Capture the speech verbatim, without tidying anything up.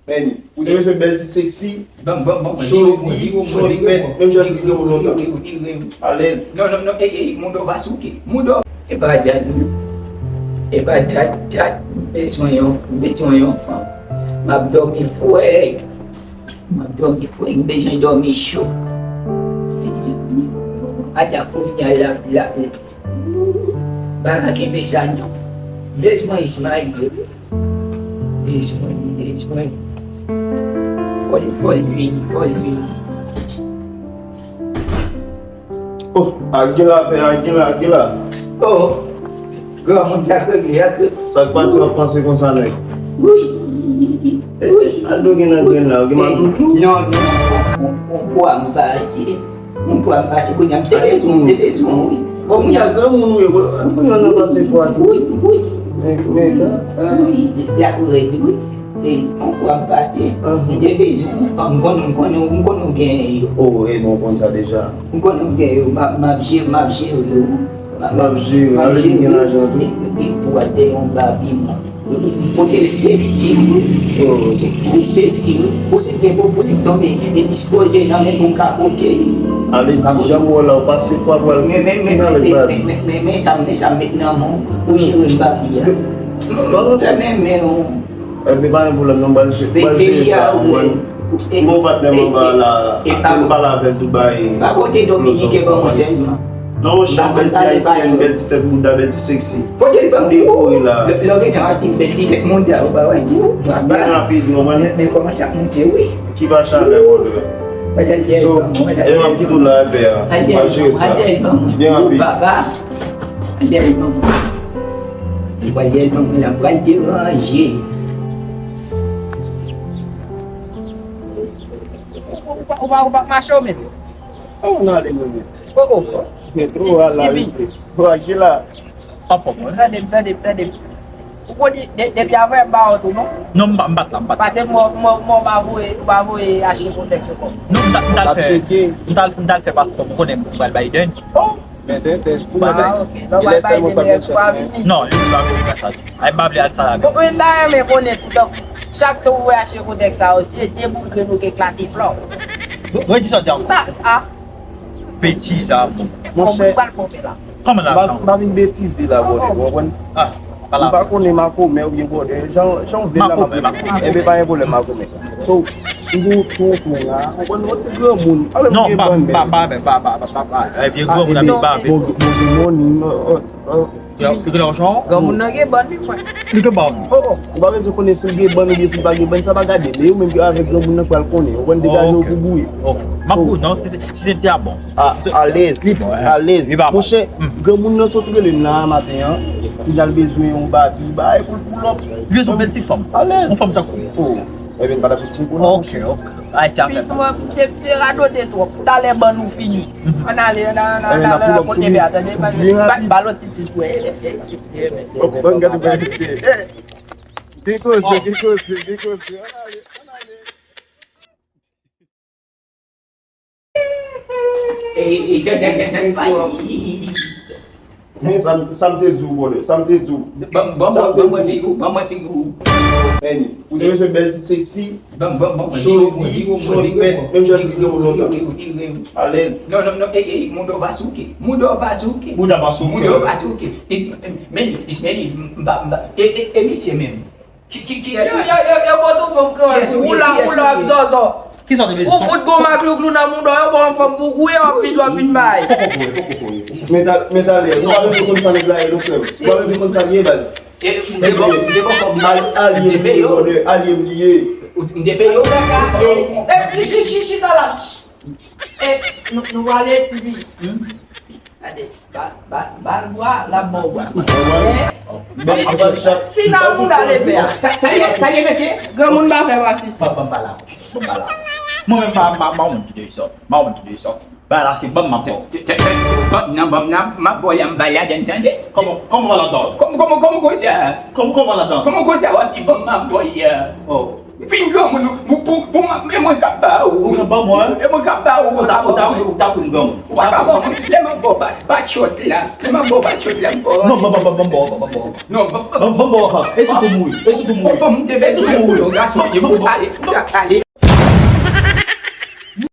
Men, ou te bezwen bèl ti seksi, jodi, jodi fèt, menm jan ti granmoun lontan. Alèz. Non, non, non, ey, ey, Moudo pa souke. Moudo, e pa dat, non. E pa dat, dat, m bezwen yon, m bezwen yon fanm. M ap dòmi fre. M ap dòmi fre, m bezwen dòmi cho. Ata kounye a la, la, la. Pa ka kenbe sa, non. Bezwen Ismail, wi. Bezwen, bezwen. Fò l, fò l vini, fò l vini. Oh, Aguila, pè, Aguila, Aguila. Oh, granmoun sa k regle a. Sa k pase, w ap panse konsa, nèg? Wi, wi. Al do gen nan grenn la, ou gen mal tou? Non, non, non, non, non, non, m pa ase. Mwen pran pase kounye a, m te bezwen, m te bezwen, wi. Bon, kounye a granmoun ou ye, bon, kounye a nan pase pwa tou. Wi, wi. Men, men, wi, la pou rèd, wi. E, mwen pran pase, m te bezwen yon fanm, m konnen, m konnen, m konnen w genyen yo. Oh, e bon, w konn sa deja. M konnen w genyen yo, m ap, m ap jere, m ap jere yo. M ap jere, ale gen lajan tou. E, e, e, pou al dèyè yon babi, mwen. Kote l seksi, wi. Se pi seksi, wi. Posib gen bon, posib tonbe. Epi sipoze nan men pou m ka pote. Ale di janm wè la, w pase pa pral men, men, men, men, men, men, men, men, sa, men sa m met nan men w pou jere m babi a. Fè men, men, non. Epi pa gen pwoblèm, non, m pral je-, m pral jere sa pou mwen. M gon patnè m anba la, apre m pale avè l tout bagay. Pa pote dominiken ban mwen sèlman. Non, monchè, bèl ti ayisyèn, bèl ti tèt bouda, bèl ti seksi. Kote l ban m? Ou dekore la. Lè w gentan ap di bèl ti tèt bouda, ou pa wè. Byen rapid, ou konprann? Men l kòmanse ap monte, wi. Ki pa chalè, brother. So, e m ap kite w la, pè a. Ou pral jere sa. Byen rapid. Papa. Al dèyè l ban mwen. Ou pral dèyè l ban mwen la, ou pral deranje. Ou pa, ou pa, ou pa mache w menm. Ou nan ale mwen menm. Oh, oh. Gen tro a la, mesye. Ou a ki la? Anfòm, wi. Tande m, tande m, tande m. Ou konn de-, depi avè m pa wè w tou, non? Non, m pa, m pa t la, m pa t la. Pase mò, mò, mò, pa voye, pa voye achte kontèks yo kòm. Non, m ta, m ta l fè, m ta l, m ta l fè paspò m, ou konnen m pral Biden. Oh! Men tenten, pou mwen, li lè sèlman pa gen chans, men. Non, li pa vini nan sa tou. Ay, m pa vle al sa la. Bon, mwen ta renmen konnen tou, tankou, chak tan ou voye achte kontèks sa yo, se de boul grenn ou gen klate plan. Redi sa w di ankò. Ah. Betiz a bon. Monchè, kòman lajan? M pa vin betize la, brother, ou konprann? Ah, pa la. M pa konnen makomè oubyen brother. Jan, jan w vle la, makomè, makomè. Enben, pa gen pwoblèm, makomè. So, m gon tonton la, ou konprann, yon ti granmoun. Non, pa, pa, pa, pa, pa, pa, pa, vye granmoun ap vin bave. Bon, bon, bon, bon, bon, bon, bon. Li gen lajan? Granmoun nan gen bann, wi, frè. Li gen bann. Oh, oh. Ou pa bezwen konnen si l gen bann oubyen si l pa gen bann, sa pa gade l. E ou menm ki avèk granmoun nan pral konnen. Ou konn degaje w pou bouye. Ok. M ap goumen, non, si se, si se ti a bon. Ah, alèz. Li bon, eh. Alèz. Monchè, granmoun nan sot rele m la maten an. Kounye a l bezwen yon babi, bay pou l pull up. Li bezwen bèl ti fanm. Alèz. Yon fanm tankou. Oh. Ebyen, pa t ap fouti pou nou. Ok, ok. Ay, ti afè. Pi, mwen, se, se radote twòp. Talè bann ou fini. Ann ale, ann ale, ann ale, ann ale, ann ale, kote bè a, tande, ba, ba lòt ti ti jwè. Bon, bon, gade, gade, se, eh, gen koze, gen koze, gen koze. Ann ale, ann ale. Men sa m, sa m te di w, brother, sa m te di w. Ban, ban, ban, ban mwen figi w, ban mwen figi w. Annie, ou te bezwen bèl ti seksi, jodi, jodi fèt, menm jan ti granmoun lontan. Alèz. Non, non, non, ey, ey, Moudo pa souke, Moudo pa souke. Moudo pa souke. Moudo pa souke. Is-, men, Ismaël, m pa, m pa, e, e, e misye menm. Ki, ki, kiyès ou? Yo, yo, yo, yo, ba w yon fanm kreyòl. Ou la, ou la, ap zòzò. Kisa w te bezwen? Ou fout gon maklouklou nan mouda w, yo ba w yon fanm pou gouye, w ap vin, w ap vin bay. Poko fò, poko fò. Men ta, men talè, ou pa bezwen konn sa nèg la ye, non, frè m. Ou pa bezwen konn sa l ye, baz. E, m te ba w, m te ba w fanm. Al, alye m li ye, brother, alye m li ye. M te peye w. E, e, chi, chi, chi, chita la. E, nou, nou prale, tifi. Gade, ba, ba, ba l bwa, l ap ba w bwa. Fin a moun ale pè a. Sa, sa ye, sa ye, mesye? Granmoun pa fè pa sisi. Ban, ban m pale avè w. Ban m pale avè w. Mwen menm, pa, pa, pa wont de zòt. Pa wont de zòt. Ba la, se ban m ap ba w. Te, te, te, te, ban m nan, ban m nan, m ap ba w, y a m ba ladann, tande? Kòman, kòman ladann? Kòman, kòman, kòman konsa? Kòman, kòman ladann? Kòman konsa w ap di ban m, m ap ba w, ya? Oh. M fin granmoun, pou, pou, pou mwen, e mwen k ap ba ou. Ou k ap ban mwen? E mwen k ap ba ou. Ou ta, ou ta, ou ta pou m granmoun. Ou pa ka ban mwen. Lè m ap ba w ba, ba tchòt la. Lè m ap ba w ba tchòt la, m ba w. Non, ban, ban, ban, ban, ban, ban, ban. Non, ban, ban. Ban, ban, ban, ban. E si tou mouri. E si tou mouri. Ou fanm te bezwen pou yon gason, e pou ale, pou ta ale.